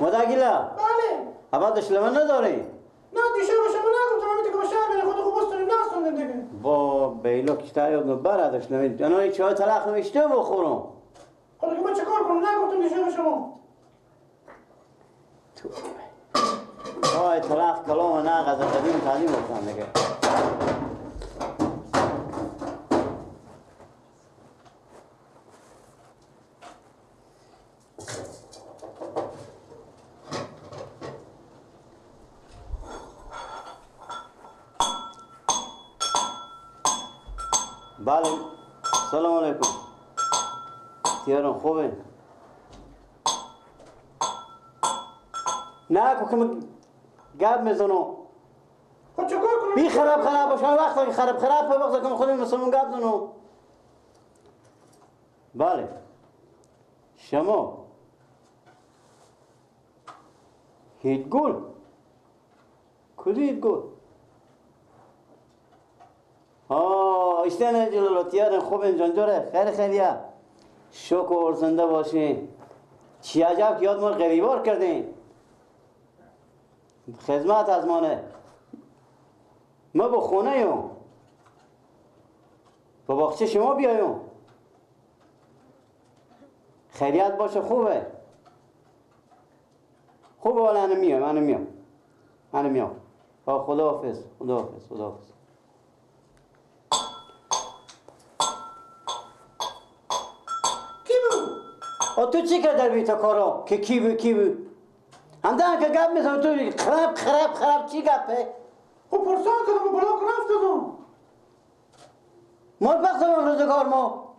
مداگیلا. بله. ابا دشلمه نداری؟ نه دیشب شما نگفتم همین که با شهر بری خود خوب بستونیم نستوندیم دیگه. با بیلو کشتا یاد نبره دشلمه. انا چای تلخ نمیشته بخورم. خب دیگه من چیکار کنم؟ نگفتم دیشب شما. تو چای تلخ کلام نه غذا قدیم تعلیم گفتم دیگه. بله سلام علیکم. تیارم خوبه؟ نه که من گپ میزنم. خب چیکار کنم؟ بی خراب خراب باشه وقتی خراب خراب وقتی که خودم مسلمان گپ زنم. بله شما هیت گل کدی هیت گل؟ آه اشتن جلو تیار خوب جانجوره خیر خیریه شکر زنده باشین. چی عجب که یاد ما غریبار کردین. خدمت از مانه ما با خونه ایم با باغچه شما بیایم. خیریت باشه خوبه خوبه. ولی انا میام انا میام انا میام. خداحافظ خداحافظ خداحافظ. کی بود؟ تو چی کرد در بیتا کارا که کی بود کی بود؟ همدن که گپ میزنم تو خراب خراب خراب چی گپه؟ خب پرسان کردم و بلاک رفتم. مال بختم روزگار ما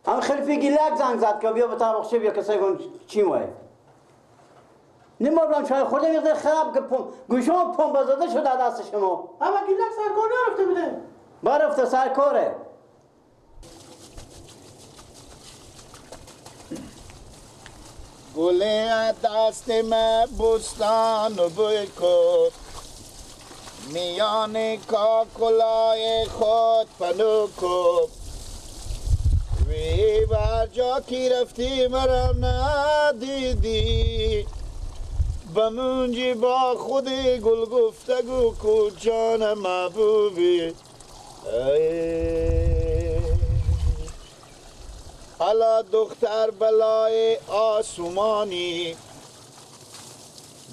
هم خلیفی گیلک زنگ زد که بیا به طبقچه بیا کسایی کن چی مایه نمی‌دونم چای خورده می‌خواد خراب که پمپ گوشم پمپ زده شده دست شما. اما گیلک سرکار نرفته بوده. برفته سرکاره. گل دست من بستان بکن میان کاکلای خود پنو کن وی بر جا کی رفتی مرا ندیدی بمونجی با خود گل گفتگو کو جان محبوبی. الا دختر بلای آسمانی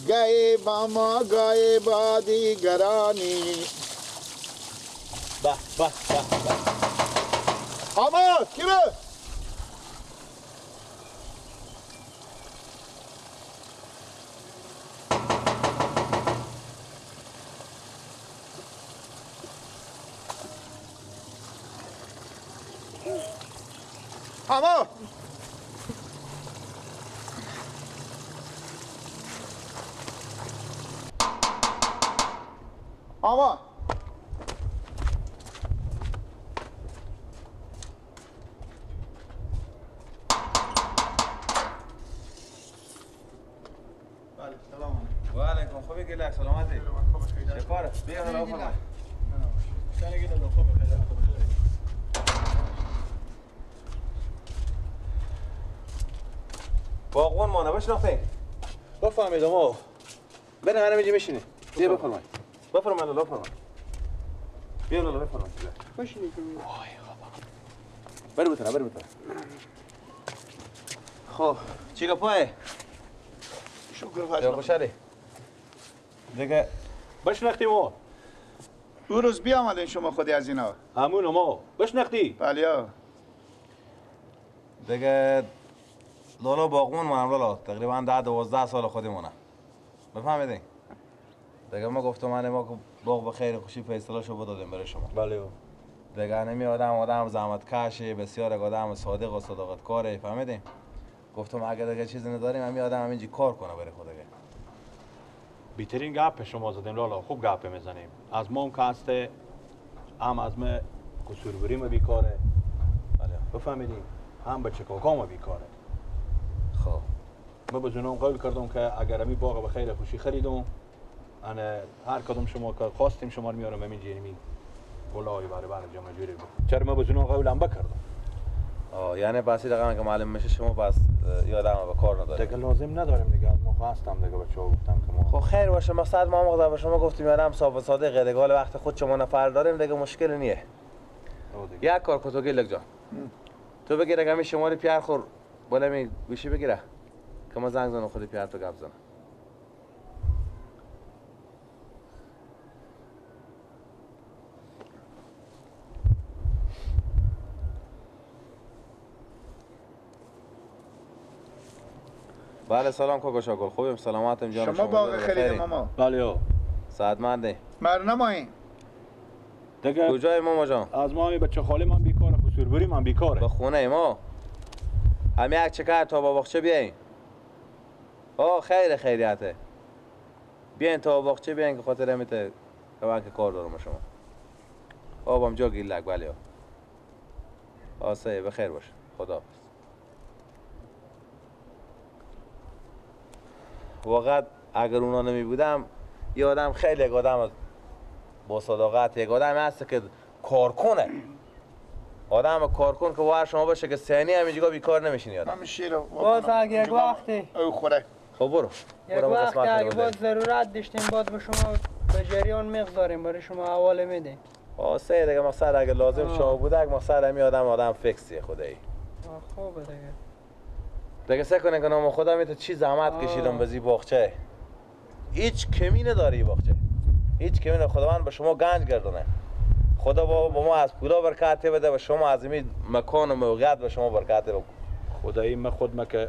گئے با ما گئے با دیگرانی. به به به به آمد کی بود؟ آما آما بله سلام علیکم. و علیکم. خوبی گلک سلامتی. چه کاره؟ بیا حالا بفرمایید. باغبان ما نبشناختین؟ بفرمایید ما. بریم هر اینجا میشینه. بیا بفرمایید. بفرمایید لالا بفرمایید. بیا لالا بفرمایید. بشینید. وای خدا. برو بتره برو بتره. خب چی گپای؟ شکر فضل. خوشحالی. دیگه بشناختیم ما. اون روز بیامدین شما خودی از اینا. همون ما بشناختی؟ بله. دیگه لالا باغمون منم لالا تقریبا 10-12 سال خودمونه. بفهمیدین؟ دیگه ما گفتم من ما باغ به خیر خوشی فیصله شو بدادیم برای شما. بله. دیگه نمی آدم زحمت کشه، بسیار آدم صادق و صداقت کاره، فهمیدین؟ گفتم اگه دیگه چیزی نداریم همین آدم همینجی کار کنه برای خود دیگه. بهترین گپ شما زدیم لالا، خوب گپ میزنیم. از ما هم که هسته، هم از ما قصور بیکاره. بله. بفهمیدین؟ هم بچه کاکام بیکاره. خب من به جنون قول کردم که اگر امی باغ به خیر خوشی خریدم انا هر کدوم شما که خواستیم شما رو میارم همینجا یعنی گلای برای جمع جوری بکنم. چرا من به جنون قولم بکردم. یعنی پس رقم که معلوم میشه شما پس یادم به کار نداریم دیگه، لازم نداریم دیگه. از ما هستم دیگه، بچه‌ها گفتم که ما خب خیر باشه. مقصد ما هم به شما گفتیم یادم صاف و صادقه دیگه، حال وقت خود شما نفر داریم دیگه، مشکل نیه. یک کار کو تو گلک جان، تو بگیر رقم شماره پیار خور بالا می گوشی بگیره که ما زنگ زنم خود پیار تو گپ زنم. بله سلام کاکا شاکل، خوبیم سلامتم جان. شما باغ خرید ماما؟ بله ها. صحتمنده مرنمایین دیگه. کجای ماما جان؟ از ما همی بچه خاله من بیکاره، خسور بری من بیکاره. به خونه ما همی یک چکر تا با باغچه بیاین. آه خیر خیریته، بیاین تا باغچه بیاین که خاطر همیته که من که کار دارم شما. آه بام جا گیلک. بله ها. آه بخیر باشه، خدا. واقعا اگر اونا نمی بودم یه آدم خیلی یک آدم با صداقت، یک آدم هست که کارکنه، آدم کارکن که وار شما باشه که سنی همینجا بیکار نمیشینی آدم. باز اگه یک وقتی او خوره. خب برو یک وقتی اگه باز ضرورت داشتیم باز به شما به جریان میگذاریم، برای شما حواله میدیم. آسه دیگه مقصد اگه لازم شما بوده مقصد همی آدم فکسیه خدایی. خوبه دیگه. دیگه سه کنه که نام خدا میته چی زحمت کشیدم به زی باغچه. هیچ کمی نداری باغچه، هیچ کمی نداره. خداوند به شما گنج گردونه، خدا با ما از پولا برکت بده و شما از این مکان و موقعیت به شما برکت بده. خدایی من خود ما که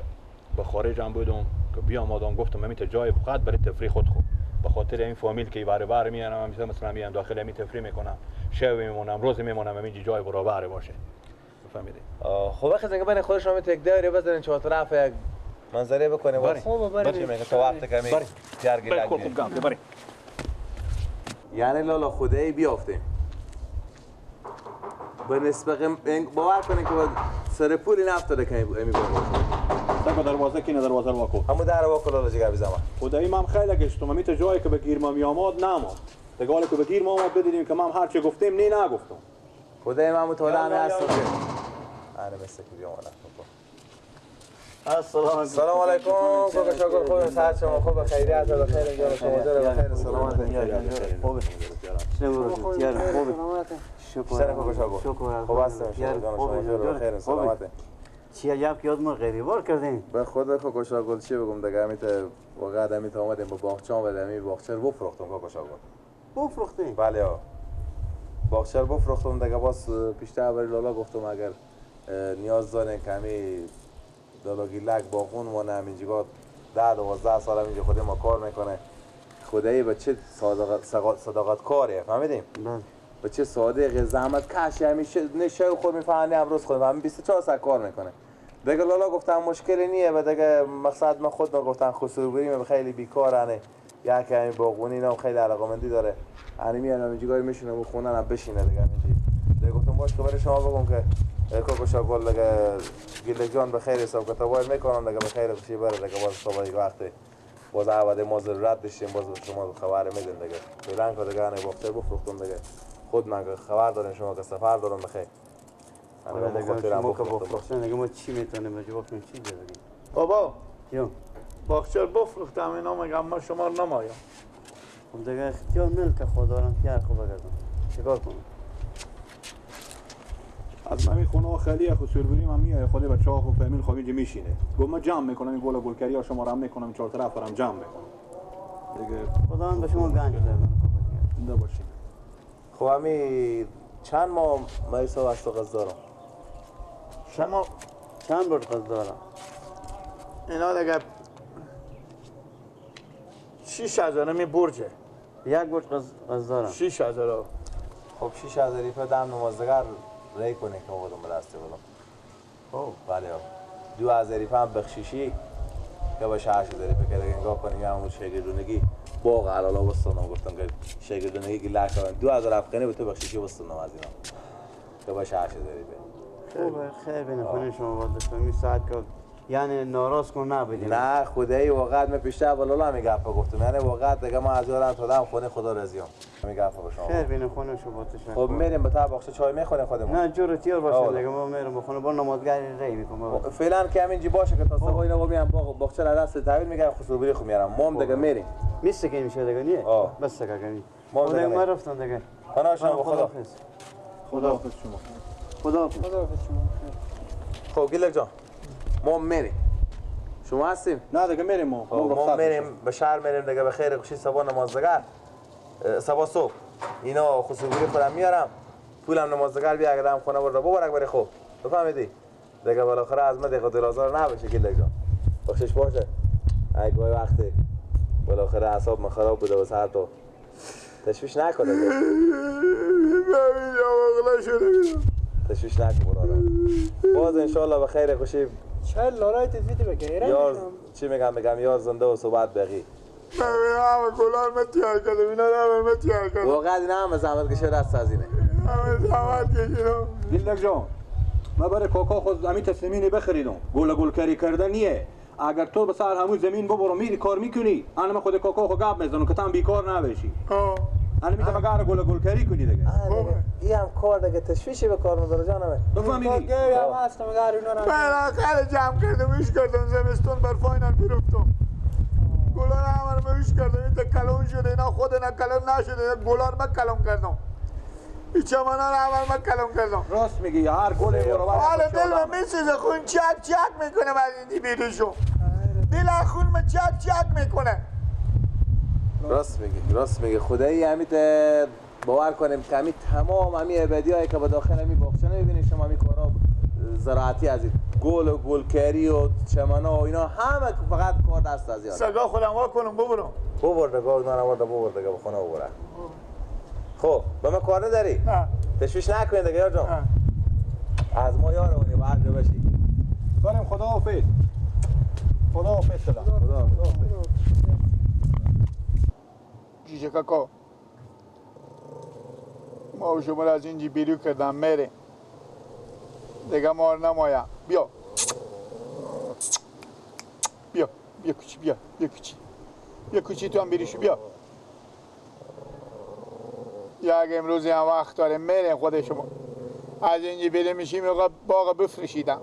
به خارج هم بودم که بیام آدم گفتم من جای فقط برای تفریح خود خوب، به خاطر این فامیل که بر میانم مثلا میام داخل می تفریح میکنم، شب میمونم روز میمونم، همینجا جای برابر باشه. فهمیدی؟ خب وقتی که بین خودش هم یک دایره بزنین چهار طرف یک منظره بکنیم. بریم خوب بریم تا وقت کمی جرگی بریم. خوب گام بریم. یعنی لالا خدایی بیافتیم به نسبت باور کنین که سر پولی نفتاده که امی باشه. سکو دروازه کینه دروازه رو واکو. همون در واکو لالا جگر بزنم. خدایی من خیلی گشتم همی تا جایی که به گیر ما میامد نماد. دیگه حالا که به گیر ما آمد بدیدیم که من هر چه گفتیم نی نگفتم. خدای من مطالعه هستم که آره مثل که بیام آنم. السلام علیکم کاکا شاکر، خوبیم صحت شما خوب خیریت بخیر جان شما جان بخیر سلامت. خوب شکر کاکا شاکر، خوب هستم شما جان شما جان بخیر سلامت. چی عجب که یاد ما غریبار کردین. به خدا کاکا شاکر چی بگم دیگه، همیت واقعا همیت آمدیم به باغچه آمدیم، همین باغچه رو بفروختم کاکا شاکر. بفروختین؟ بله ها، باغچه رو بفروختم دیگه. باز پیشتر برای لالا گفتم اگر نیاز دارین که همی لالا گیلک باغون مانه همینجا 10-12 سال همینجا خود ما کار میکنه. خدایی به چه صداقت کاریه، فهمیدیم؟ به چه صادق زحمت کشی، همیشه نشه خود میفهمی امروز خود همین 24 ساعت کار میکنه دیگه. لالا گفتم مشکلی نیه و دیگه مقصد من خود گفتم خسرو بریم خیلی بیکارنه، یکی همین باغونی اینا خیلی علاقمندی داره، یعنی میاد همینجا میشینه و خونه هم بشینه دیگه همینجا. دیگه گفتم باش که برای شما بگم که کاکا شاکل دیگه گیلک جان به خیر حساب کتاب میکنم دیگه، به خیر خوشی بره دیگه. باز صبح دیگه وقتی باز عوض ما ضرورت داشتیم باز شما خبر میدیم دیگه. فعلا که دیگه انا باغچه بفروختم دیگه، خود من خبر دارم شما که سفر دارم بخیر. انا به خاطر شما که بفروختن دیگه ما چی میتونیم جواب کنیم چی بگیم؟ بابا جون باغچه بفروختم اینا میگم ما شما رو نمایم. خب دیگه اختیار ملک خدا دارم که خوب بگردم چیکار کنم؟ از من خونه خیلی خسور بریم هم میای خود بچه‌ها خو فامیل خو اینجا میشینه. گفت من جمع میکنم این گل گلکری ها شما رو هم میکنم چهار طرف هم جمع میکنم دیگه. خدا هم به شما گنج بده. زنده باشید. خب همی چند ماه مریض از تو قصد دارم؟ شما چند بار قصد دارم؟ اینا دیگه 6000 می برجه. یک برج قصد دارم. 6000. خب 6000 ریپه دم نمازدگر ری کنه که ما به دسته بودم. خب بله 2000 ریپه هم بخشیشی که باشه 8000 ریپه که دیگه نگاه کنیم همون شگردونگی باغ علالا بستانم گفتم که شگردونگی که لک کردم 2000 افغانی به تو بخشیشی بستانم از اینا که باشه 8000 ریپه. خوبه خیر بینه خونه شما باید بشم این ساعت که یعنی ناراض کن نبودیم. نه خدایی واقعا من پیشتر با لالا می گپ گفتم، یعنی واقعا دیگه ما از یارم دادم خونه خدا راضیم. می گپ با شما. خیر بینه خونه شو با تشکر. خب میریم به تا باغچه چای میخوریم خودمون. نه جور تیار باشه دیگه، ما میریم به خونه با نمازگر ری میکنم. فعلا که همینجی باشه که تا صبح اینا میام باغ باغچه را دست تحویل میگیرم، خسروبری خو میارم. ما هم دیگه میریم. میسته که میشه دیگه نیه. بس دیگه. ما دیگه ما رفتم دیگه. خدا شما خدا. خدا حافظ شما. خدا حافظ. خدا حافظ شما. خب گیلک جان ما میریم. شما هستیم؟ نه دیگه میریم ما. ما میریم به شهر میریم دیگه، به خیر خوشی صبح نمازدگر صبح صبح اینا خسروگیری خودم میارم، پولم نمازدگر بیا اگه دم خونه برده ببرک بری. خب بفهمیدی؟ دیگه بالاخره از من دیگه دلازار نباشه گیلک جان. بخشش باشه. ای گاهی وقتی بالاخره اعصاب من خراب بوده و سر تو تشویش نکنه. تشویش نکن برادر. باز انشالله به خیر خوشی. چه لالای تزیدی بگه یار چی میگم، میگم یار زنده و صحبت بقی. من همه گلار من تیار کردم، اینا رو همه من تیار کردم. واقعا اینا همه زحمت کشید دست از اینه. همه زحمت کشیدم. گیلک جان من برای کاکا خود همین تسلیمینی بخریدم. گل گل کری کرده نیه. اگر تو به سر همون زمین ببرو میری کار میکنی، انا من خود کاکا خو گپ میزنم که تو بیکار نبشی. انا میتونم اگر گل گل کری کنی دیگه. این هم کار دیگه تشویشی به کار نداره جانم. بفهمیدی؟ هم هستم اگر اینا رو بالاخره جمع کردم ایش کردم زمستون بر فاینال میرفتم. گلار همه رو ایش کردم، این کلون شده اینا خود اینا کلون نشده، گلار من کلون کردم. این چمنا رو همه من کلون کردم. راست میگی هر گل برو. حالا دل من میسوزه، خون چک چک میکنه بعد این بیریشو. دل خون من چک چک میکنه. راست میگی راست میگی خدایی. همین باور کنیم که همین تمام همین ابدی هایی که به داخل همین باغچه نمیبینید شما، همین کارا زراعتی از این گل و گلکری و چمنا و اینا همه فقط کار دست از یاد. سگا خودم وا کنم ببرم. ببر دیگه، نه نبرده ببر دیگه به خونه ببره. خب به من کار نداری؟ نه. تشویش نکنید دیگه یار جان. از ما یارمونی باید جا بشی. بریم خدا حافظ. خدا حافظ. خدا حافظ. جیجه کاکا ما و شما از اینجی بیرو کردم میره دیگه ما رو نمایم. بیا بیا بیا کوچی، بیا بیا کوچی، بیا کوچی تو هم بیریشو بیا. یک امروزی هم وقت داره میره خود شما از اینجی بیرو میشیم باغ بفروشیدم.